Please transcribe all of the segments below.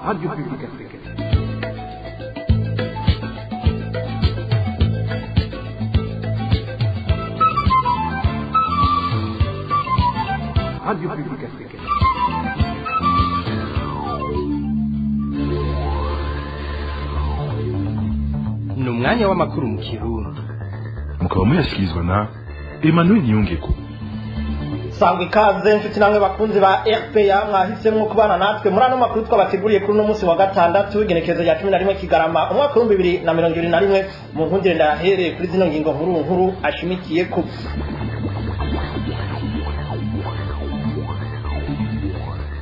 Radio Publique Africaine. Radio Publique Africaine. Ni umwanya w'amakuru mu Kirundi. Mukaba muyashyikirizwa na Emmanuel Niyongeko. Sangwa ikaze nshuti namwe bakunzi ba RPA mwahisemwo kubana natwe muri ano makuru twabateguriye kuri uno munsi wa gatandatu, igenekerezo rya 11 Kigarama umwaka wa 2021. Mu nkundire ndahereye kuri zino ngingo nkuru nkuru ashimikiye ku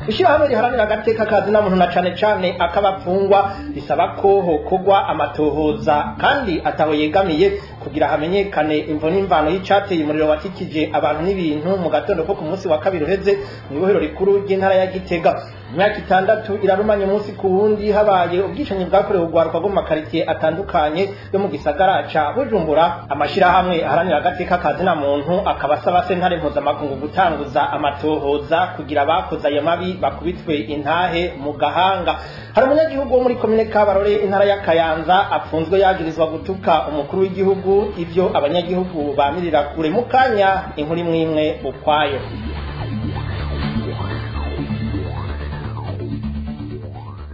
Ishirahamwe riharanira agateka ka zina muntu na cane cane akabapfungwa risaba ko hokorwa amatohoza kandi ataho yegamiye kugira hamenyekane imvo n'imvano y'icateye umuriro watikije abantu n'ibintu mu gatondo ko ku munsi wa kabiri uheze mw'ibohero rikuru ry'intara ya Gitega. Imyaka 6 irarumanye umunsi ku wundi habaye ubwicanyi bwakorewe urwaruka rwo mu makaritsiye atandukanye yo mu gisagara ca Bujumbura. Amashirahamwe aharanira agateka ka zina muntu akaba asaba sentare mpuzamakungu gutanguza amatohoza kugira abakoze ayo mabi bakubitwe intahe mu gahanga. Hari umunyagihugu wo muri komine Kabarore, intara ya Kayanza, apfunzwe yagirizwa gutuka umukuru w'igihugu, ivyo abanyagihugu bamirira kure. Mu kanya inkuru imwe imwe ukwayo.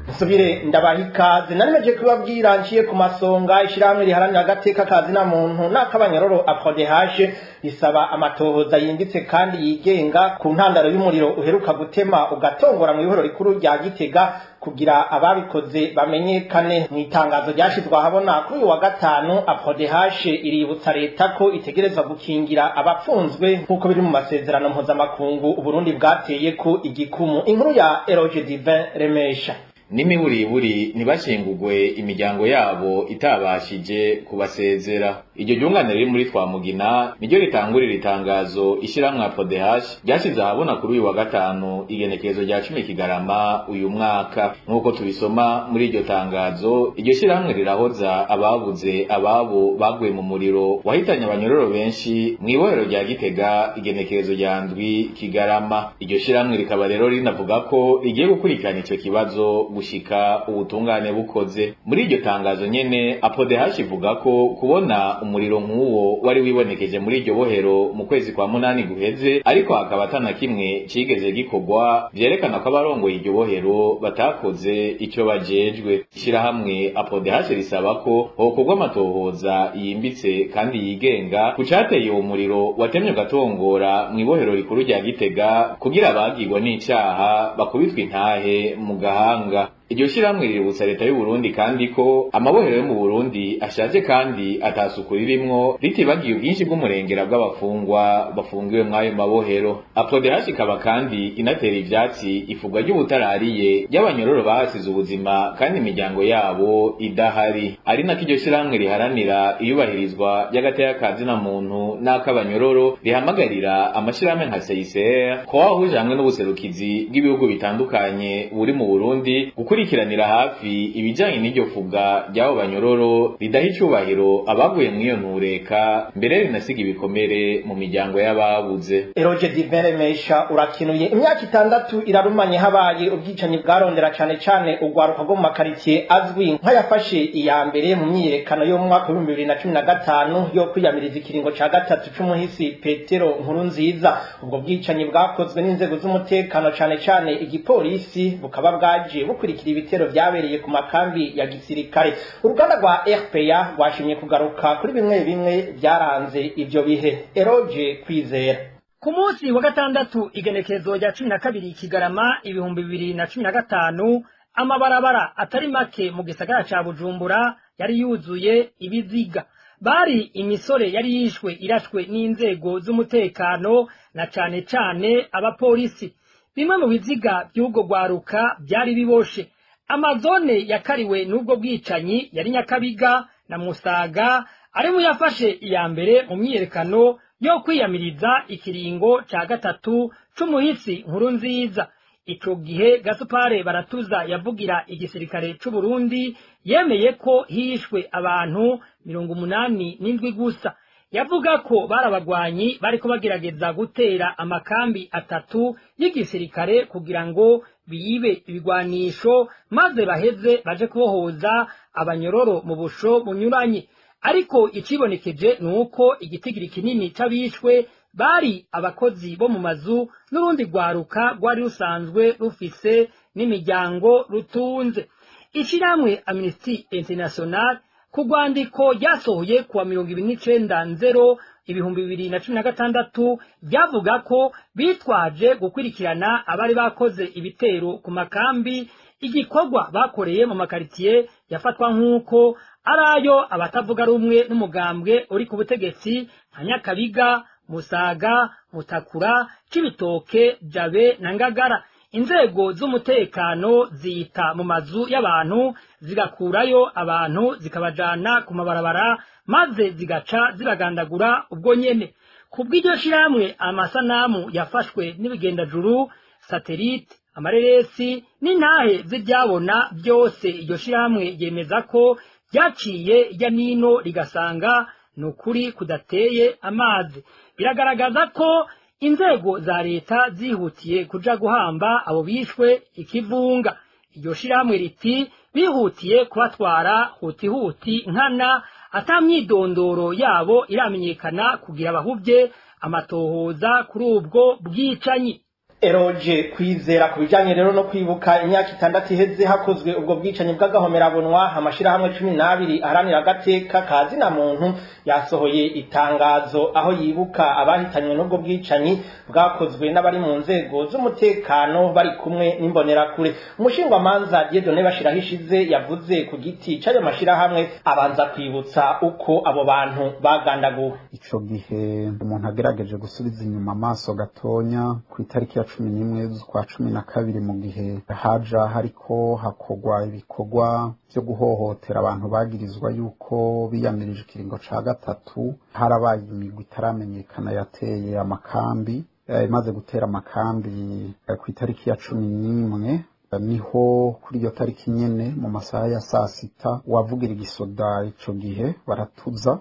Nsubire ndabaha ikaze. Narimeje kubabwira nciye ku masonga, ishirahamwe riharanira agateka ka zina muntu n'akabanyororo APRODH risaba amatohoza yimbitse kandi yigenga ku ntandaro y'umuriro uheruka gutema ugatongora mu ihoro rikuru rya Gitega kugira ababikoze bamenyekane. Mu itangazo ryashizwe ahabona kuri uyu wa gatanu, APRODH iributsa leta ko itegerezwa gukingira abapfunzwe nk'uko biri mu masezerano mpuzamakungu Uburundi bwateye ko igikumu. Inkuru ya Eroge Divin Remesha. N'imiburiburi ntibashingurwe imiryango yabo itabashije kubasezera. Iryo ryungane riri muri Twamugina niryo ritangurira itangazo ishyirahamwe APRODH ryashize ahabona kuri uyu wa gatanu, igenekerezo rya 10 Kigarama uyu mwaka. Nk'uko tubisoma muri iryo tangazo, iryo shyirahamwe rirahoza ababuze ababo baguye mu muriro wahitanye abanyororo benshi mw'ibohero rya Gitega igenekerezo rya 7 Kigarama. Iryo shyirahamwe rikaba rero rinavuga ko rigiye gukurikirana ico kibazo gushika ubutungane bukoze. Muri iryo tangazo nyene, APRODH ivuga ko kubona umuriro nk'uwo wari wibonekeje muri iryo bohero mu kwezi kwa munani guheze, ariko hakaba atana kimwe cigeze gikorwa, vyerekana ko abarongoye iryo bohero batakoze ico bajejwe. Ishirahamwe APRODH risaba ko hokorwa amatohoza yimbitse kandi yigenga ku cateye uwo muriro watemye ugatongora mw'ibohero rikuru rya Gitega kugira abagirwa n'icaha bakubitwe intahe mu gahanga. Iryo shyirahamwe riributsa leta y'u Burundi kandi ko amabohero yo mu Burundi ashaje kandi atasuku ririmwo, ritibagiye ubwinshi bw'umurengera bw'abafungwa bafungiwe mw'ayo mabohero. APRODH ikaba kandi inatera ivyatsi ifungwa ry'ubutarariye ry'abanyororo bahasize ubuzima kandi imiryango yabo idahari. Ari nako iryo shyirahamwe riharanira iyubahirizwa ry'agateka ka zina muntu n'ak'abanyororo rihamagarira amashirahamwe nka CICR ko wahuje hamwe n'ubuserukizi bw'ibihugu bitandukanye buri mu Burundi gukurikiranira hafi ibijanye n'iryo fuga ry'abo banyororo ridaha icubahiro abaguye mw'iyo ntureka, mbere rinasiga ibikomere mu miryango y'ababuze. Eroge Divin Remesha, urakinuye. Imyaka 6 irarumanye habaye ubwicanyi bwarondera cane cane urwaruka rwo mu makaritsiye azwi nk'ayafashe iya mbere mu myiyerekano yo mu mwaka wa 2015 yo kwiyamiriza ikiringo ca gatatu c'umuhisi Petero Nkurunziza. Ubwo bwicanyi bwakozwe n'inzego z'umutekano, cane cane igipolisi, bukaba bwaje bukurikira ibitero vyabereye ku makambi ya gisirikare. Uruganda rwa RPA rwashimye kugaruka kuri bimwe bimwe vyaranze ivyo bihe. Eroge Kwizera. Ku munsi wa gatandatu, igenekerezo rya 12 Kigarama 2015, amabarabara atari make mu gisagara ca Bujumbura yari yuzuye ibiziga. Bari imisore yari yishwe irashwe n'inzego z'umutekano na cane cane abapolisi. Bimwe mu biziga by'ubwo rwaruka byari biboshe. Amazone yakariwe n'ubwo bwicanyi yari Nyakabiga na Musaga, ari mu yafashe iya mbere mu myiyerekano yo kwiyamiriza ikiringo ca gatatu c'umuhisi Nkurunziza. Ico gihe Gasupare Baratuza yavugira igisirikare c'u Burundi yemeye ko hishwe abantu 87 gusa. Yavuga ko barabagwanyi bariko bagerageza gutera amakambi atatu y'igisirikare kugira ngo bibe ibigwanisho maze baheze baje kubohoza abanyororo mu busho bunyuranye. Ariko icibonekeje nuko igitigiri kinini c'abishwe bari abakozi bo mu mazu n'urundi rwaruka rwari rusanzwe rufise n'imiryango rutunze. Ishirahamwe Amnesty International ku rwandiko ryasohoye kuwa 29/0/2016 ryavuga ko bitwaje gukurikirana abari bakoze ibitero ku makambi, igikorwa bakoreye mu makaritiye yafatwa nk'uko arayo abatavuga rumwe n'umugambwe uri ku butegetsi nka Nyakabiga, Musaga, Mutakura, Cibitoke, Jabe na Ngagara. Inzego z'umutekano ziyita mu mazu y'abantu zigakurayo abantu zikabajana ku mabarabara maze zigaca zibagandagura ubwo nyene. Kubw'iryo shirahamwe, amasanamu yafashwe n'ibigendajuru, satelite, amareresi n'intahe z'iryabona byose, iryo shirahamwe ryemeza ko ryaciye irya nino rigasanga ni ukuri kudateye amazi. Biragaragaza ko inzego za leta zihutiye kuja guhamba abo bishwe ikivunga. Iryo shirahamwe riti bihutiye kubatwara hutihuti nkana ata myidondoro yabo iramenyekana kugira bahuvye amatohoza kuri ubwo bwicanyi. Eroje Kwizera, ku bijanye rero no kwibuka imyaka 6 iheze hakozwe ubwo bwicanyi bw'agahomerabunwa, amashirahamwe 12 aharanira agateka ka zina muntu yasohoye itangazo aho yibuka abahitanywe n'ubwo bwicanyi bwakozwe n'abari mu nzego z'umutekano bari kumwe n'imbonerakure. Umushingwamanza Dieudonné Bashirahishize yavuze ku giti c'ayo mashirahamwe, abanza kwibutsa uko abo bantu bagandaguwe. Ico gihe umuntu agerageje gusubiza inyuma amaso gatonya ku itariki ya 11 z'ukwa 12, mu gihe haja hariko hakogwa ibikorwa byo guhohotera abantu bagirizwa yuko biyamirije ikiringo ca gatatu, harabaye imigwi itaramenyekana yateye amakambi. Imaze gutera amakambi ku itariki ya 11, niho kuri iyo tariki nyene mu masaha ya saa sita uwavugira igisoda ico gihe baratuza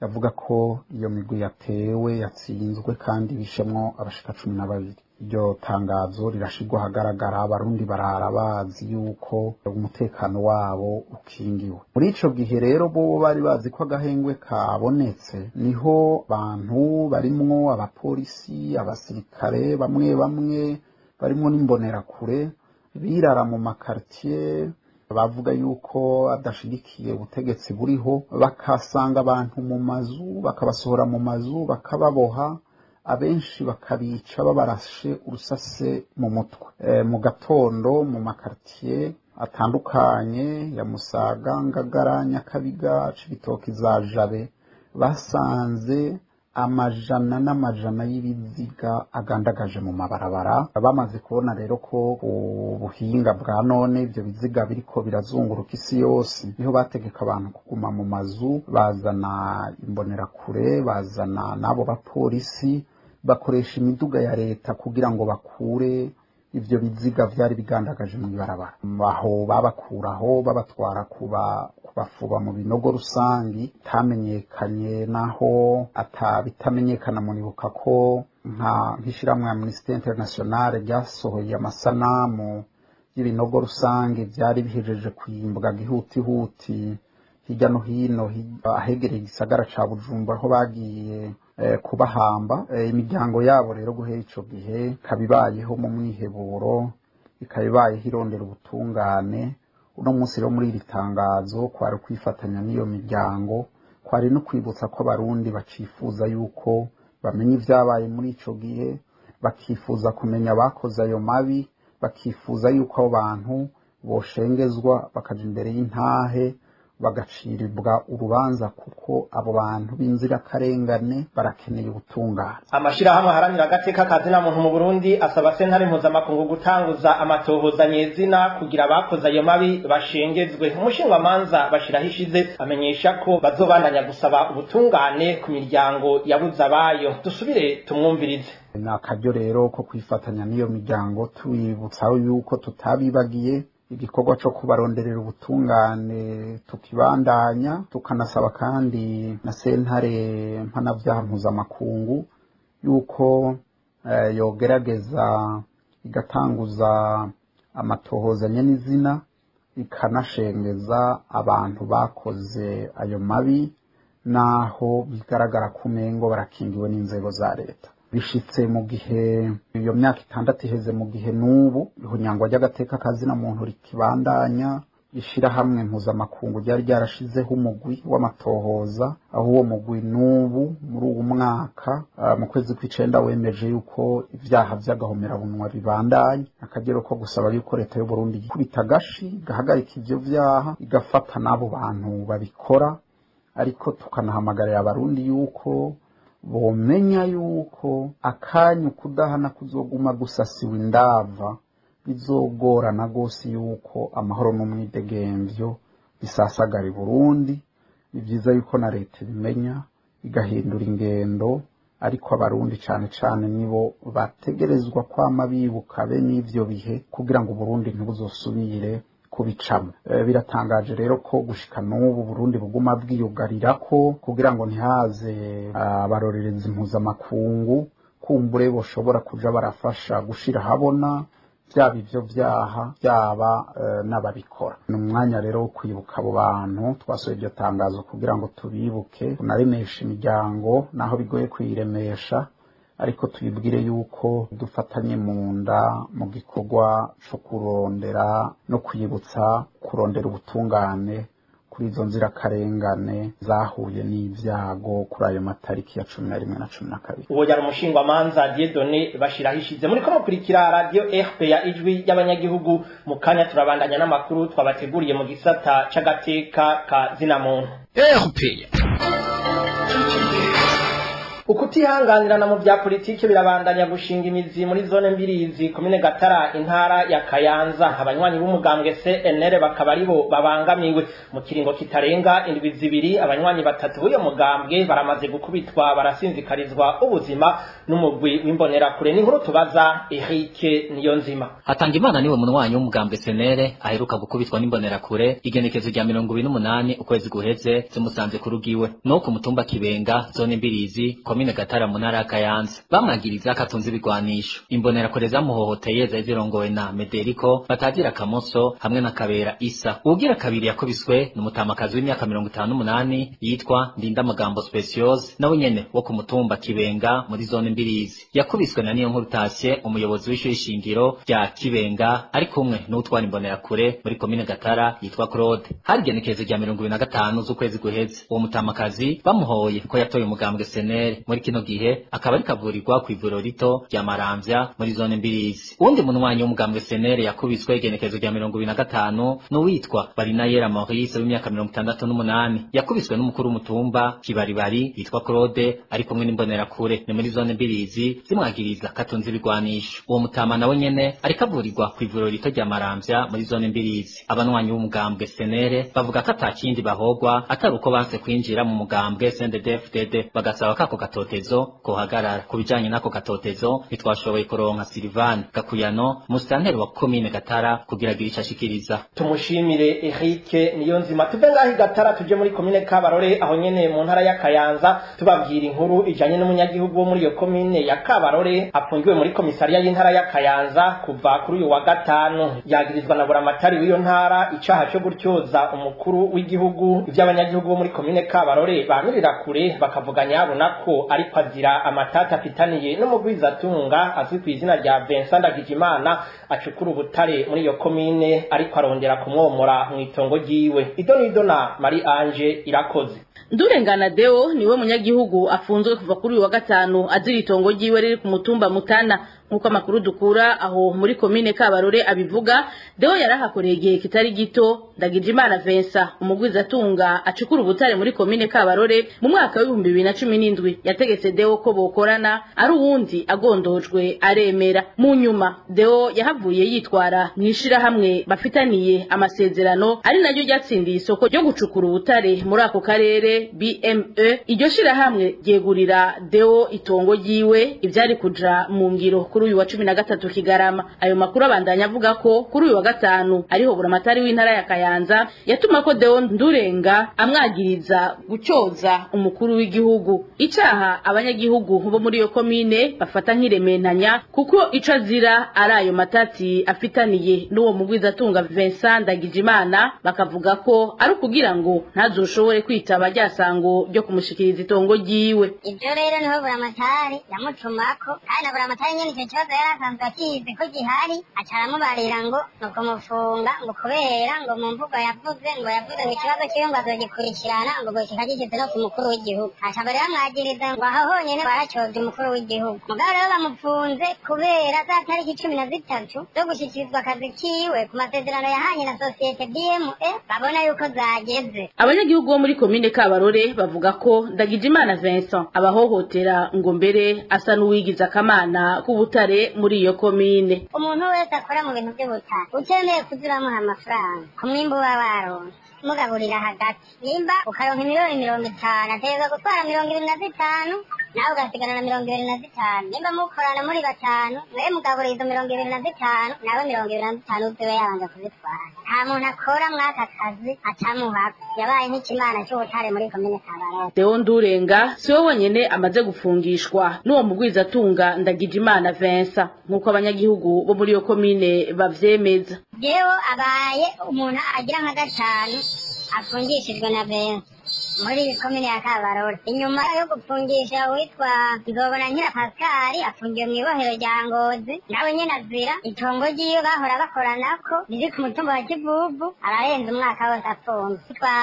yavuga ko iyo migwi yatewe yatsinzwe kandi bishemwo abashika 12. Iryo tangazo rirashirwa ahagaragara, abarundi barara bazi yuko umutekano wabo ukingiwe. Muri ico gihe rero bo bari bazi ko agahengwe kabonetse, niho bantu barimwo abapolisi, abasirikare bamwe bamwe barimwo n'imbonerakure birara mu makartier bavuga yuko adashigikiye ubutegetsi buriho, bakasanga abantu mu mazu, bakabasohora mu mazu, bakababoha, abenshi bakabica babarashe urusase mu mutwe. Mu gatondo mu makartier atandukanye ya Musaga, Ngagara, Nyakabiga, Cibitoke za Jabe, basanze amajana n'amajana y'ibiziga agandagaje mu mabarabara. Bamaze kubona rero ko ubuhinga bwa none ibyo biziga biriko birazunguruka isi yose, niho bategeka abantu kuguma mu mazu, bazana imbonerakure, bazana n'abo bapolisi, bakoresha imiduga ya leta kugira ngo bakure ivyo biziga vyari bigandagaje mu ibarabara. Aho babakuraho babatwara kubafuba mu binogo rusangi tamenyekanye, naho atabitamenyekana. Munibuka ko nka nk'ishirahamwe Amnesty International ryasohoye amasanamu y'ibinogo rusange vyari bihejeje kwimbwa gihutihuti hirya no hino ahegereye igisagara ca Bujumbura, aho bagiye kubahamba imiryango yabo. Rero guhera ico gihe ikaba ibayeho mu mwiheburo, ikaba ibayeho irondera ubutungane. Uno munsi rero muri iri tangazo kwari kwifatanya n'iyo miryango, kwari no kwibutsa ko abarundi bacifuza yuko bamenya ivyabaye muri ico gihe, bakifuza kumenya abakoze ayo mabi, bakifuza yuko abo bantu boshengezwa bakaja imbere y'intahe bagaciribwa urubanza, kuko abo bantu b'inzirakarengane barakeneye ubutungane. Amashirahamwe aharanira agateka ka zina muntu mu Burundi asaba sentare mpuzamakungu gutanguza amatohoza nyezina kugira abakoze ayo mabi bashengezwe. Umushingwamanza Bashirahishize amenyesha ko bazobandanya gusaba ubutungane ku miryango yabuze abayo. Dusubire tumwumvirize. Ni akaryo rero ko kwifatanya n'iyo miryango, tubibutsa yuko tutabibagiye, Igikorwa co kubaronderera ubutungane tukibandanya, tukanasaba kandi na sentare mpanavyaha mpuzamakungu yuko yogerageza igatanguza amatohozanya n'izina, ikanashengeza abantu bakoze ayo mabi, naho bigaragara ko umengo barakingiwe n'inzego za leta. Bishitse mu gihe iyo myaka 6 iheze, mu gihe n'ubu ihunyangwa ry'agateka kazina muntu rikibandanya. Ishirahamwe mpuzamakungu ryari ryarashizeho umugwi w'amatohoza, aho uwo mugwi n'ubu muri uwo mwaka mu kwezi kw'icenda wemeje yuko ivyaha vy'agahomerabunwa bibandanya. Akagero ko gusaba yuko leta y'u Burundi ikubita agashi igahagarika ivyo vyaha, igafata n'abo bantu babikora. Ariko tukanahamagarira abarundi yuko bomenya yuko akanyu kudahana kuzoguma gusasiwa indava, bizogorana gose yuko amahoro n'umwidegemvyo bisasagara i Burundi. Ni vyiza yuko na leta ibimenya igahindura ingendo, ariko abarundi cane cane nibo bategerezwa kwama bibuka be n'ivyo bihe kugira ngo Burundi ntibuzosubire kubicamo. Biratangaje rero ko gushika n'ubu Burundi buguma bwiyugarirako kugira ngo ntihaze abarorerezi mpuzamakungu kumbure boshobora kuja barafasha gushira habona byaba ivyo vyaha byaba n'ababikora. Ni umwanya rero wo kwibuka abo bantu. Twasohoye iryo tangazo kugira ngo tubibuke, tunaremeshe imiryango naho bigoye kuyiremesha, ariko tuyibwire yuko dufatanye mu nda mu gikorwa co kurondera no kwibutsa kurondera ubutungane kuri izo nzirakarengane zahuye n'ivyago kuri ayo matariki ya 11 na 12. Uwo yari umushingwamanza Dieudonné Bashirahishize. Muriko mukurikira radio RPA ijwi y'abanyagihugu. Mu kanya turabandanya n'amakuru twabateguriye mu gisata c'agateka ka zina muntu. RPA. Ukutihanganirana mu vya politike birabandanya gushinga imizi muri zone Mbirizi, komine Gatara, intara ya Kayanza. Abanywanyi b'umugambwe CNL bakaba aribo babangamiwe. Mu kiringo kitarenga indwi 2, abanywanyi 3 b'uyo mugambwe baramaze gukubitwa barasinzikarizwa ubuzima n'umugwi w'imbonerakure. N'inkuru tubaza Eric Niyonzima. Hatangimana niwe munywanyi w'umugambwe CNL aheruka gukubitwa n'imbonerakure igenekezo rya 28 ukwezi guheze, zimusanze ku rugiwe no ku mutumba Kibenga, zone Mbirizi, komine Gatara, mu ntara ya Kayanza. Bamwagiriza ko atunze ibigwanisho. Imbonerakure zamuhohoteye zari zirongowe na Mederiko Batazira Kamoso hamwe na Kabera Isa. Uwugira kabiri yakubiswe n'umutamakazi w'imyaka 58 yitwa Ndindamagambo Speciose, nawe nyene wo ku mutumba Kibenga muri zone Mbirizi. Yakubiswe na Niyo Nkuru Tasye, umuyobozi w'ishure shingiro rya Kibenga, ari kumwe n'utwara imbonerakure muri komine Gatara yitwa Claude. Hari igenekerezo rya 25 z'ukwezi guheze. Uwo mutamakazi bamuhoye ko yatoye umugambwe CNL. Muri kino gihe akaba ariko avurirwa ku ivuriro rito rya Maramvya muri zone Mbirizi. Uwundi munywanyi w'umugambwe CNL yakubiswe igenekerezo rya 25 n'uwitwa Barinayera Maurice w'imyaka 68, yakubiswe n'umukuru w'umutumba Kibaribari yitwa Claude ari kumwe n'imbonerakure, ni muri zone Mbirizi, zimwagiriza katunze ibigwanisho. Uwo mutama nawe nyene ariko avurirwa ku ivuriro rito rya Maramvya muri zone Mbirizi. Abanywanyi b'umugambwe CNL bavuga ko atakindi bahogwa atari uko banse kwinjira mu mugambwe CNDD-FDD, bagasaba kako gatotezo kohagarara. Ku bijanye n'ako gatotezo ntitwashoboye kuronka Sylvain Gakuyano, musitanteri wa komine Gatara, kugira agire ico ashikiriza. Tumushimire Eric Niyonzima. Tuve ngaho i Gatara tuje muri komine Kabarore, aho nyene mu ntara ya Kayanza, tubabwira inkuru ijanye n'umunyagihugu wo muri iyo komine ya Kabarore afungiwe muri komisariya y'intara ya Kayanza kuva kuri uyu wa gatanu. Yagirizwa na buramatari w'iyo ntara icaha co gutyoza umukuru w'igihugu. Ivy'abanyagihugu bo muri komine Kabarore bamirira kure bakavuga nyabona ko ariko azira amatata afitaniye n'umugwizatunga azwi ku izina rya Vincent Ndagijimana acukura ubutare muri iyo komine, ariko arondera kumwomora mu itongo ryiwe. Idonido na Marie Ange Irakoze. Ndurengana Deo niwe munyagihugu afunzwe kuva kuri uyu wa gatanu azira itongo ryiwe riri ku mutumba Mutana. Nkuko amakuru dukura aho muri komine Kabarore abivuga, Deo yarahakoreye igihe kitari gito. Ndagijimana Vincent, umugwizatunga acukura ubutare muri komine Kabarore, mu mwaka w'ibihumbi 2017 yategetse Deo ko bokorana ari uwundi agondojwe aremera. Mu nyuma Deo yahavuye yitwara mwishirahamwe bafitaniye amasezerano, ari naryo ryatsindiye isoko ryo gucukura ubutare muri ako karere BME. Iryo shirahamwe ryegurira Deo itongo ryiwe. Ivyari kuja mu ngiro kuri uyu wa 13 Kigarama. Ayo makuru abandanya avuga ko kuri uyu wa gatanu ariho buramatari w'intara ya Kayanza yatuma ko Deo Ndurenga amwagiriza gucyoza umukuru w'igihugu. Icaha abanyagihugu bo muri iyo komine bafata nk'irementanya kuko ico azira ari ayo matati afitaniye n'uwo mugwizatunga Vincent Ndagijimana, bakavuga ko ari ukugira ngo ntazoshobore kwitaba ryasango ryo kumushikiriza itongo ryiwe. Ibyo rero niho buramatari yamutumako, kandi na buramatari nyene ico kibazo yari asanzwe akizi ko gihari, aca aramubarira ngo ni ukumufunga ngo kubera ngo mu mvugo yavuze ngo yavuze ngo ikibazo kiwe ngo azogikurikirana ngo gushika gishitse no ku mukuru w'igihugu. Aca rero amwagiriza ngo aho honyene baracovye umukuru w'igihugu. Mugabo rero bamufunze kubera za tariki 13 zo gushikirizwa akazi kiwe ku masezerano yahanye na sosiyete BME babona yuko zageze. Abanyagihugu bo muri komine Kabarore bavuga ko Ndagijimana Vincent abahohotera ngo mbere asa n'uwigiza akamana k'ubutare muri iyo komine. Umuntu wese akora mu bintu by'ubutare ukeneye kuzuramuha amafaranga ku mwimbu uba waronse mugaburira hagati, nimba ukaronka miliyoni 50 ategerezwa gutwara 25 nawe ugasigana na 25. Nimba mukorana muri batanu mwe mugaburira izo 25 nawe 25 uziwe yabanje kuzitwara. Nta muntu akora mw'aka kazi atamuhako, yabaye nk'ikimana c'ubutare muri komine Kabarore. Deo Ndurenga siwe wenyene amaze gufungishwa n'uwo mugwizatunga Ndagijimana Vincent nk'uko abanyagihugu bo muri iyo komine bavyemeza. Deo abaye umuntu agira nka gatanu afungishijwe na Vincent muri komine ya Kabarore. Inyuma yo gufungisha uwitwa Nzobona Nkira Pascal afungiwe mw'ibohero rya Ngozi, nawe nyene azira itongo ryiwe bahora bakoranako riri ku mutumba wa Kivuvu, ararenze umwaka wose afunzwe. Witwa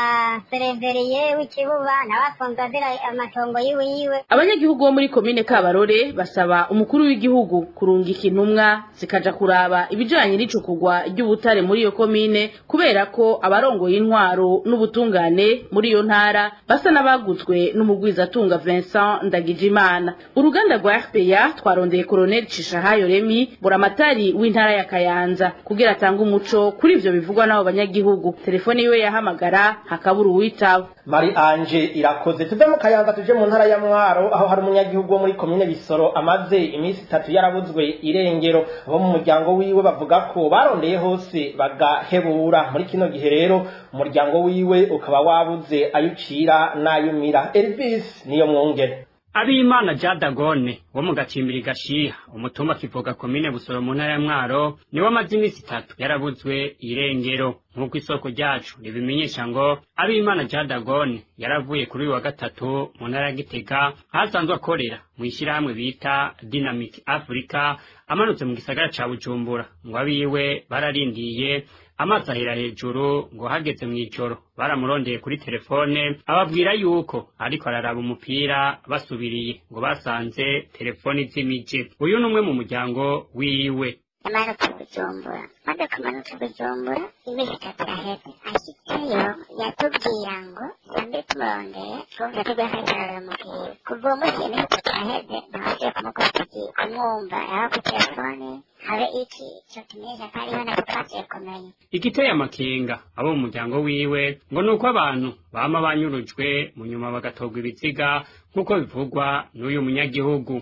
Sereveriye w'ikibuba nawe afunzwe azira amatongo yiwiwe. Abanyagihugu bo muri komine Kabarore basaba umukuru w'igihugu kurungika intumwa zikaja kuraba ibijanye n'icukugwa ry'ubutare muri iyo komine, kubera ko abarongoye intwaro n'ubutungane muri iyo ntara basa n'abaguzwe n'umugwizatunga Vincent Ndagijimana. Uruganda rwa RPA twarondeye Colonel Cishahayo Remy buramatari w'intara ya Kayanza kugira atange umuco kuri ivyo bivugwa n'abo banyagihugu. Telefone yiwe yahamagara hakabura uwitaba. Mari Anje irakoze. Tuve mu Kayanza tuje mu ntara ya Mwaro aho hari umunyagihugu wo muri komine Bisoro amaze iminsi 3 yarabuzwe irengero. Abo mu muryango wiwe bavuga ko barondeye hose bagahebura. Muri kino gihe rero umuryango wiwe ukaba wabuze ayucira n'ayumira. Elvis niyo mwongere. Abimana Jadagone wo mu gacimbiri gashiha umutumba kivuga komine Busoro mu ntara ya Mwaro niwe amaze iminsi 3 yarabuzwe irengero. Nk'uko isoko ryacu ribimenyesha ngo Abimana Jadagone yaravuye kuri uyu wa gatatu mu ntara ya Gitega ahasanzwe akorera mu ishyirahamwe bita Dynamic Africa, amanutse mu gisagara ca Bujumbura. Ngo abiwe bararindiye amaso ahera hejuru, ngo hageze mw'ijoro baramurondeye kuri telefone ababwira yuko ariko araraba umupira basubiriye, ngo basanze telefone izimije. Uyu ni umwe mu muryango wiwe. Yamanutse Bujumbura, maze kumanuka Bujumbura iminsi 3 iraheze, ashitseyo yatubwira ngo sambe tumurondeye twumva tugwe akararira umupira. Kuva uwo munsi iminsi 3 iraheze ntawasubiye kumukora kumwumva yaba kuri telefone habe iki ico tumenyesha ko ariho nako twasubiye kumenya. Igiteye amakenga abo mu muryango wiwe ngo nuko abantu bama banyurujwe mu nyuma bagatorwa ibiziga nk'uko bivugwa n'uyu munyagihugu.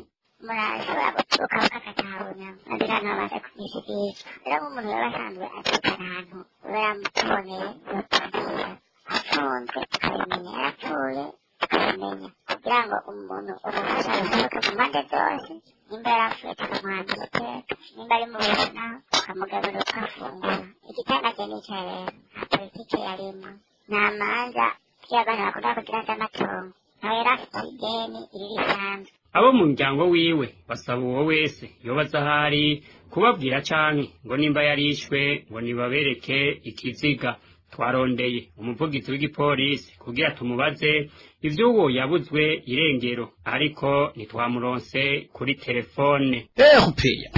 Murashobora guturuka bakakatahunya abira ntabasha kumwisigisha. Rero nk'umuntu yaba asanzwe atukana ahantu baramutuboneye yotubwira afunzwe tukabimenya, yarapfuye tukabimenya, kugira ngo umuntu ubufasha bushoboke ku mpande zose. Nimba yarapfuye tukamuhambira iteka, nimba ari mu buzima tukamugaburira tukafungura. Igitangaje n'ico rero nta politike yarimwo, nta manza vy'abantu bakunda kugira z'amatongo, nawe yari afite ideni iri risanzwe. Abo mu muryango wiwe basaba uwo wese yobaza ahari kubabwira canke ngo nimba yarishwe ngo nibabereke ikiziga. Twarondeye umuvugizi w'igipolisi kugira tumubaze ivy'uwo yabuzwe irengero, ariko ntitwamuronse kuri telefone. RPA.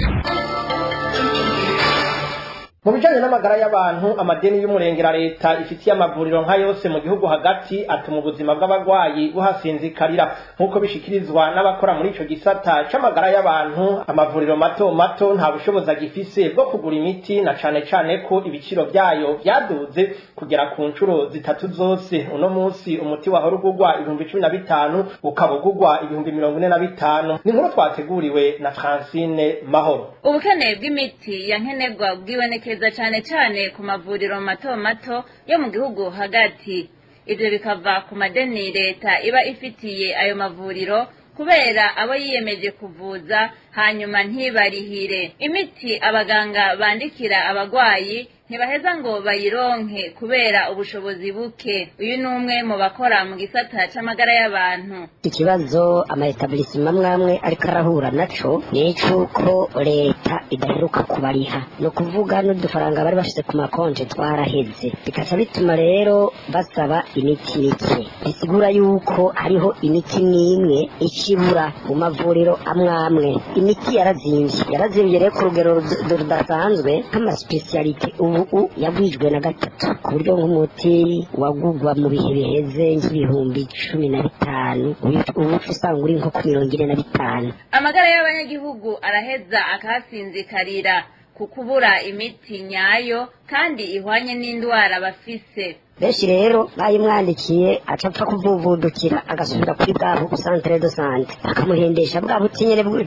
Mu bijanye n'amagara y'abantu, amadeni y'umurengera leta ifitiye amavuriro nka yose mu gihugu hagati atuma ubuzima bw'abagwayi buhasinzikarira, nk'uko bishikirizwa n'abakora muri ico gisata c'amagara y'abantu. Amavuriro mato mato nta bushobozi agifise bwo kugura imiti, na cane cane ko ibiciro vyayo vyaduze kugera ku ncuro zitatu zose. Uno munsi umuti wahora ugurwa 15,000 ukaba ugurwa 45,000. Ni inkuru twateguriwe na Francine Mahoro. Ubukene bw'imiti ya nkenerwa bwibonekeza cane cane ku mavuriro mato mato yo mu gihugu hagati. Ivyo bikava ku madeni leta iba ifitiye ayo mavuriro kubera abo yiyemeje kuvuza hanyuma ntibarihire. Imiti abaganga bandikira abagwayi ntibaheza ngo bayironke kubera ubushobozi buke. Uyu ni umwe mu bakora mu gisata c'amagara y'abantu. Ikibazo amaetablissement amwe amwe ariko arahura naco ni icuko leta idaheruka kubariha, ni ukuvuga n'udufaranga bari bashize ku makonje twaraheze, bikaca bituma rero basaba imiti mike. Bisigura yuko hariho imiti n'imwe ikibura mu mavuriro amwe amwe. Imiti yarazimvye, yarazimvye rero ku rugero rudasanzwe, nk'amasipesiyalite ubu yagwijwe na gatatu, ku buryo nk'umuti wagugwa mu bihe biheze nk'15,000 ubu usanga uri nko ku 45. Amagara y'abanyagihugu araheza akahasinzikarira ku kubura imiti nyayo kandi ihwanye n'indwara bafise. Benshi rero bayimwandikiye aca apfa kuvuvudukira agasubira kuri bwa centre de santé, bakamuhendesha bwa buti nyene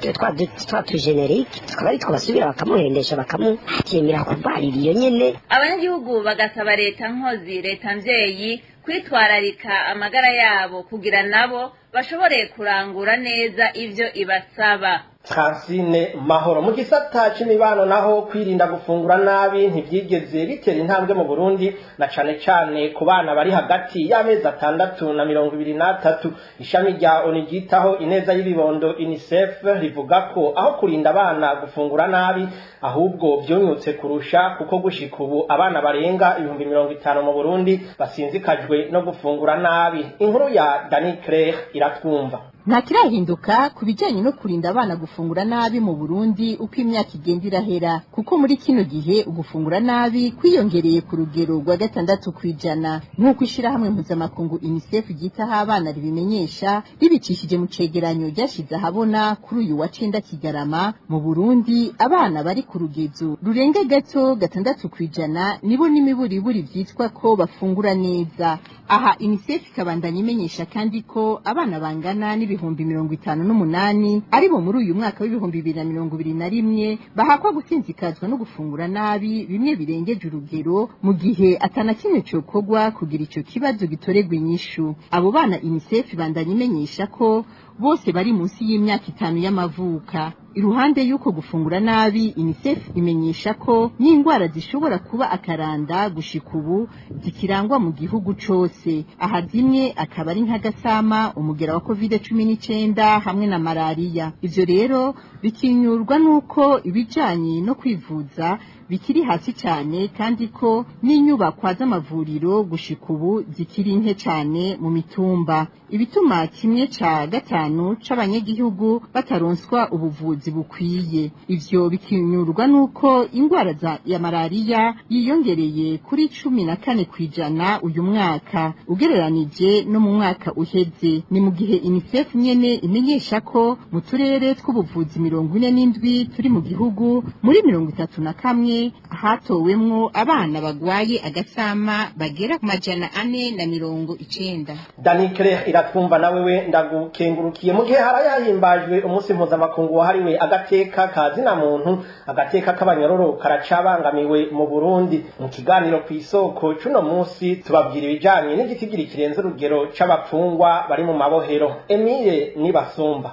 twa tugenerique, tukaba ari two basubira bakamuhendesha bakamuhakemera kubarira iyo nyene. Abanyagihugu bagasaba leta nkozi, leta mvyeyi, kwitwararika amagara yabo kugira nabo bashobore kurangura neza ivyo ibasaba. Francine Mahoro. Mu gisata c'imibano naho, kwirinda gufungura nabi ntivyigeze bitera intambwe mu Burundi, na cane cane ku bana bari hagati y'amezi 6 na 23. Ishami rya ONU ryitaho ineza y'ibibondo UNICEF rivuga ko aho kurinda abana gufungura nabi ahubwo vyunyutse kurusha, kuko gushika ubu abana barenga 50,000 mu Burundi basinzikajwe no gufungura nabi. Inkuru ya Dani Claire iratwumva. Nta kirahinduka ku bijyanye no kurinda abana gufungura nabi mu Burundi uko imyaka igenda irahera, kuko muri kino gihe ugufungura nabi kwiyongereye ku rugero rwa 6%, nk'uko ishyirahamwe mpuzamakungu UNICEF ryitaho abana ribimenyesha ribicishije mu cegeranyo ryashize ahabona kuri uyu wa 9 Kigarama. Mu Burundi abana bari ku rugezo rurenga gato 6% nibo n'imiburiburi vyitwa ko bafungura neza. Aha UNICEF ikabandanya imenyesha kandi ko abana bangana 58,000 aribo muri uyu mwaka w'2021 bahakwa gusinzikazwa no gufungura nabi bimwe birengeje urugero, mu gihe atana kimwe cyokorwa kugira ico kibazo gitoregwa inyishu. Abo bana UNICEF bandanya imenyesha ko bose bari munsi y'imyaka 5 y'amavuka. Iruhande y'uko gufungura nabi, UNICEF imenyesha ko n'indwara zishobora kuba akaranda gushika ubu zikirangwa mu gihugu cose. Aha zimwe akaba ari nk'agasama, umugera wa COVID-19 hamwe na malaria. Ivyo rero bikinyurwa nuko ibijanye no kwivuza bikiri hasi cyane, kandi ko n'inyubakwa z'amavuriro gushika ubu zikiri nke cyane mu mitumba, ibituma 1/5 c'abanyagihugu bataronswa ubuvuzi bukwiye. Ivyo bikinyurwa nuko ingwara ya malaria yiyongereye kuri 14% uyu mwaka ugereranije no mu mwaka uheze. Ni mu gihe UNICEF nyene imenyesha ko mu turere tw'ubuvuzi 47 turi mu gihugu, muri 31 hatowemwo abana bagwaye agasama bagera ku 490. Dani Claire iratwumva nawe we ndagukengurukiye. Mu gihe harayahimbajwe umunsi mpuzamakungu wahariwe agateka kazina muntu, agateka k'abanyororo karacabangamiwe mu Burundi. Mu kiganiro ku isoko cuno munsi tubabwira ibijanye n'igitigiri kirenze urugero c'abapfungwa bari mu mabohero. Emile Nibasumba.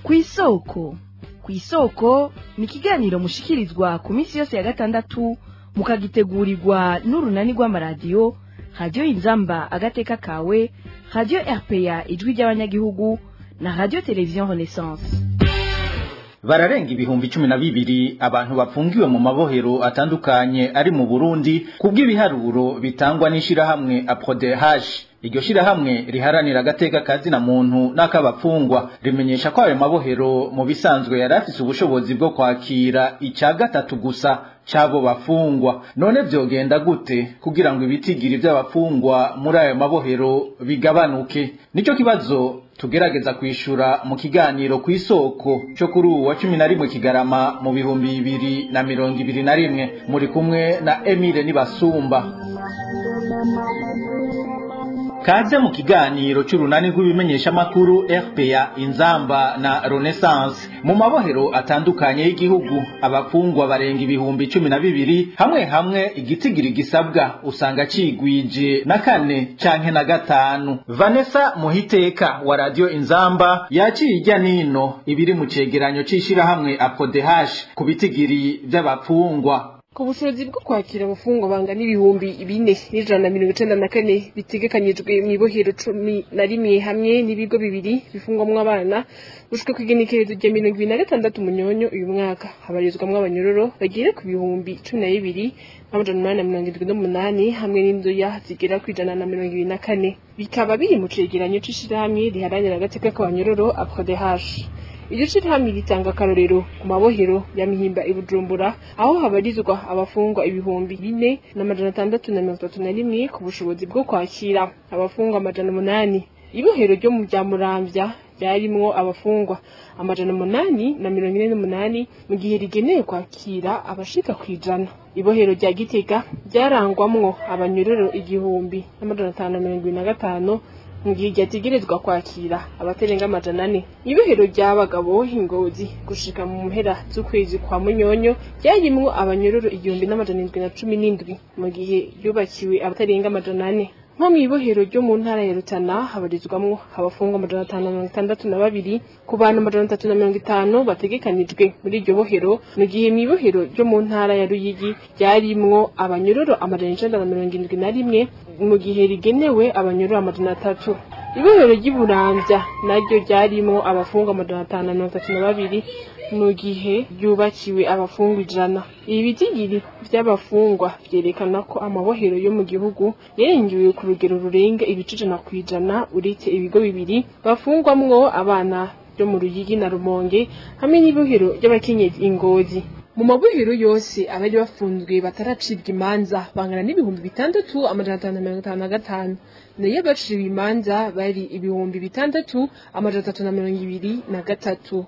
Kw'isoko Kw'isoko ni ikiganiro mushikirizwa ku minsi yose ya gatandatu, mukagitegurirwa n'urunani rw'amaradiyo Radio Inzamba agateka kawe, Radio RPA ijwi ry'abanyagihugu na Radio Television Renaissance. Bararenga 12,000 abantu bafungiwe mu mabohero atandukanye ari mu Burundi kubw'ibiharuro bitangwa n'ishirahamwe APRODH. Iryo shirahamwe riharanira agateka kazi na muntu n'akabapfungwa rimenyesha ko ayo mabohero mu bisanzwe yari afise ubushobozi bwo kwakira ica gatatu gusa cabo bafungwa. None vyogenda gute kugira ngo ibitigiri vy'abafungwa muri ayo mabohero bigabanuke? Nico kibazo tugerageza kwishura mu kiganiro kw'isoko cyo kuri uwa 11 Kigarama mu 2021 muri kumwe na Emile Nibasumba. Kaze mu kiganiro c'urunani rw'ibimenyesha makuru RPA Inzamba na Renaissance. Mu mabohero atandukanye y'igihugu abafungwa barenga 12,000 hamwe hamwe igitigiri gisabwa usanga cigwije na 4 canke na 5. Vanessa Muhiteka wa Radio Inzamba yaciye ijya nino ibiri mu cegeranyo c'ishirahamwe APRODH ku bitigiri vy'abafungwa. Ku bushobozi bwo kwakira abafungwa bangana 4,194 bitegekanyijwe mu ibohero 11 hamwe n'ibigo 2 bifungwamwo abana gushika ku igenekerezo rya 26 Munyonyo uyu mwaka, habarizwamwo abanyororo bagera ku 12,878 hamwe n'indoya zigera ku 124, bikaba biri mu cegeranyo c'ishirahamwe riharanira agateka k'abanyororo APRODH. Iryo shirahamwe ritanga akarorero ku mabohero ya Mihimba i Bujumbura aho habarizwa abafungwa 4,631 ku bushobozi bwo kwakira abafungwa 800. Ibohero ryo mu bya Muramvya ryarimwo abafungwa 848 mu gihe rigenewe kwakira abashika 100. Ibohero rya Gitega ryarangwamwo abanyororo 1,575 mu gihe ryategerezwa kwakira abatarenga 400. Ibohero ry'abagabo Ingozi gushika mu mpera z'ukwezi kwa Munyonyo ryarimwo abanyororo 1,717 mu gihe yubakiwe abatarenga 400. Nko mw'ibohero ryo mu ntara ya Rutana habarizwamwo abafungwa 562 ku bantu 350 bategekanijwe muri iryo bohero, mu gihe mw'ibohero ryo mu ntara ya Ruyigi ryarimwo abanyororo 971 mu gihe rigenewe abanyororo 300. Ibohero ry'Iburamvya naryo ryarimwo abafungwa 532 mu gihe ryubakiwe abafungwa 100. Ibi bitigiri vy'abafungwa vyerekana ko amabohero yo mu gihugu yarengewe ku rugero rurenga 100% uretse ibigo 2 bafungwamwo abana byo mu Ruyigi na Rumonge hamwe n'ibohero ry'abakenyezi Ingozi. Mu mabohero yose abari bafunzwe bataracibwa imanza bangana n'6,555, nayo abaciwe imanza bari 6,323.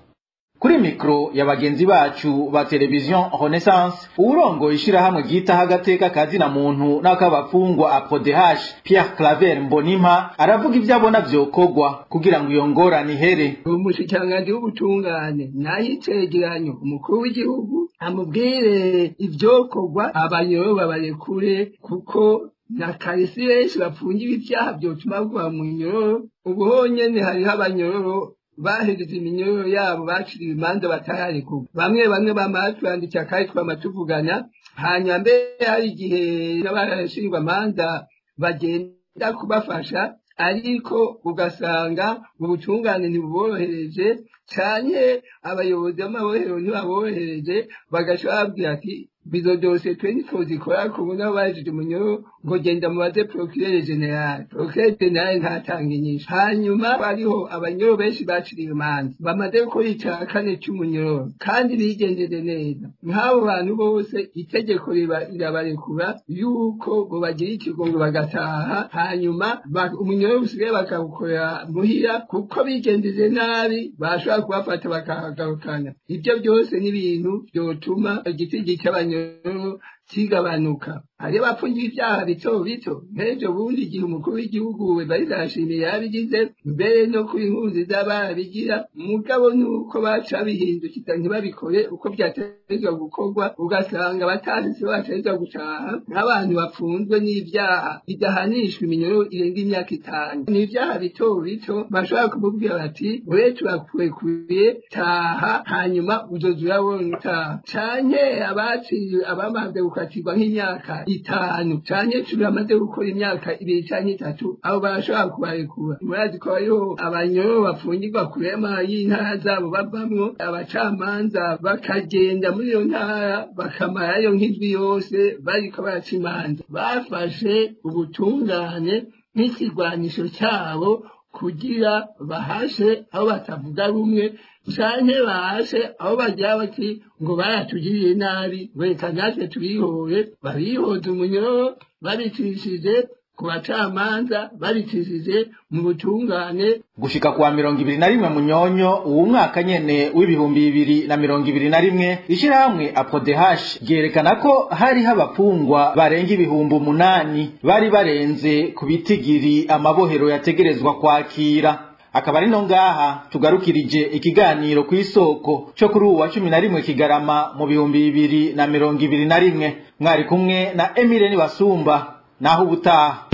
Kuri mikro ya bagenzi bacu ba Television Renaissance, urongo ishirahamwe ryitaho agateka kazi na muntu n'akabafungwa APRODH Pierre Claver Mbonimpa aravuga ivyo abona vyokogwa kugira ngo iyo ngorane ihere. Umushikiranganji w'ubutungane nayo icegeranyo umukuru w'igihugu amubwire ivyokorwa abanyororo babarekure, kuko na karisi benshi bafungiwe ivyaha vyotuma bagwa mu nyororo. Ubu honyene hariho abanyororo bahejeje iminyororo yabo baciriwe imanza batararekurwa, bamwe bamwe bamara twandikira kandi twama tuvugana. Hanyuma mbere hari igihe n'abashingwa manza bagenda kubafasha, ariko ugasanga ubutungane ntibuborohereje canke abayobozi b'amabohero ntibaborohereje, bagaca bababwira ati bizo dosiye twe ntitwozikora kubona bahejeje umunyororo, ngo genda mubaze procureur general. Procureur general ntatanga inyishu. Hanyuma hariho abanyororo benshi baciriwe imanza bamaze gukora ica kane c'umunyororo kandi bigenjeje neza. Nk'abo bantu bose itegeko rirabarekura yuko ngo bagira ikigongo bagataha, hanyuma umunyororo usigaye bakawukorera muhira, kuko bigenjeje nabi bashobora kubafata bakahagarukana. Ivyo byose ni ibintu vyotuma igitigi c'abanyororo kigabanuka. Hariho abapfungiwe ivyaha bito bito nk'ejo bundi igihe umukuru w'igihugu Evariste Ndayishimiye yabigize, mbere no kuri inkunzi z'abarabigira, mugabo nuko baca bihindukiza ntibabikore uko vyategerezwa gukorwa, ugasanga batahise bategerezwa gutaha nk'abantu bapfunzwe n'ivyaha bidahanishwa iminyororo irenga imyaka 5. Ni ivyaha bito bito bashobora kumubwira bati ure turakurekuye taha, hanyuma uzoza urabona utaha. Canke abaciye abamaze gukora gukatirwa nk'imyaka 5 canke 10 bamaze gukora imyaka 2 canke 3, abo barashobora kubarekura. Murazi ko hariho abanyororo bafungirwa kurema y'intara zabo bavamwo, abacamanza bakagenda muri iyo ntara bakamarayo nk'indwi yose bariko baraca imanza. Bafashe ubutungane nk'ikigwanisho cyabo kugira bahashe aho batavuga rumwe, canke bahashe aho bagira bati ngo baratugiriye nabi, reka natwe tubihore. Babihoze umunyororo babicishije ku bacamanza, babicishije mu butungane. Gushika kuwa 21 Munyonyo uwu mwaka nyene w'2021, ishirahamwe APRODH ryerekana ko hari habapfungwa barenga 8,000 bari barenze ku bitigiri amabohero yategerezwa kwakira. Akaba ari no ngaha tugarukirije ikiganiro ku isoko cyo kuri uwa 11 Kigarama mu 2021. Mwari kumwe na Emile Nibasumba, naho ubutaha.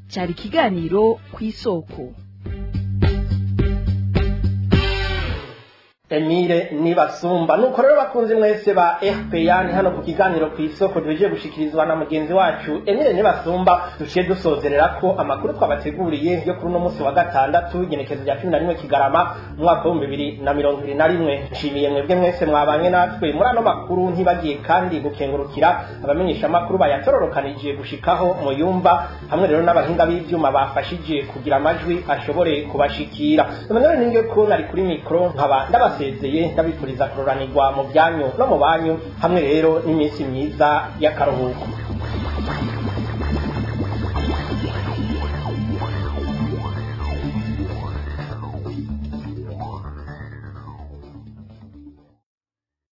Cyari ikiganiro ku isoko. Emile Nibasumba. Nuko rero bakunzi mwese ba RPA, ni hano ku kiganiro ku isoko duhejeje gushikirizwa na mugenzi wacu Emile Nibasumba duciye dusozerera ko amakuru twabateguriye yo kuri uno munsi wa gatandatu, igenekezo rya 11 Kigarama umwaka wa 2021. Nshimiye mwebwe mwese mwabanye natwe muri ano makuru, ntibagiye kandi gukengurukira abamenyesha amakuru bayatororokanije gushikaho muyumva, hamwe rero n'abahinga b'ivyuma bafashije kugira amajwi ashobore kubashikira. Emmanuel Ninge ko nari kuri mikro, nkaba ndabasezeye ndabifuriza kuroranirwa mu byanyu no mu banyu, hamwe rero n'iminsi myiza y'akaruhuko.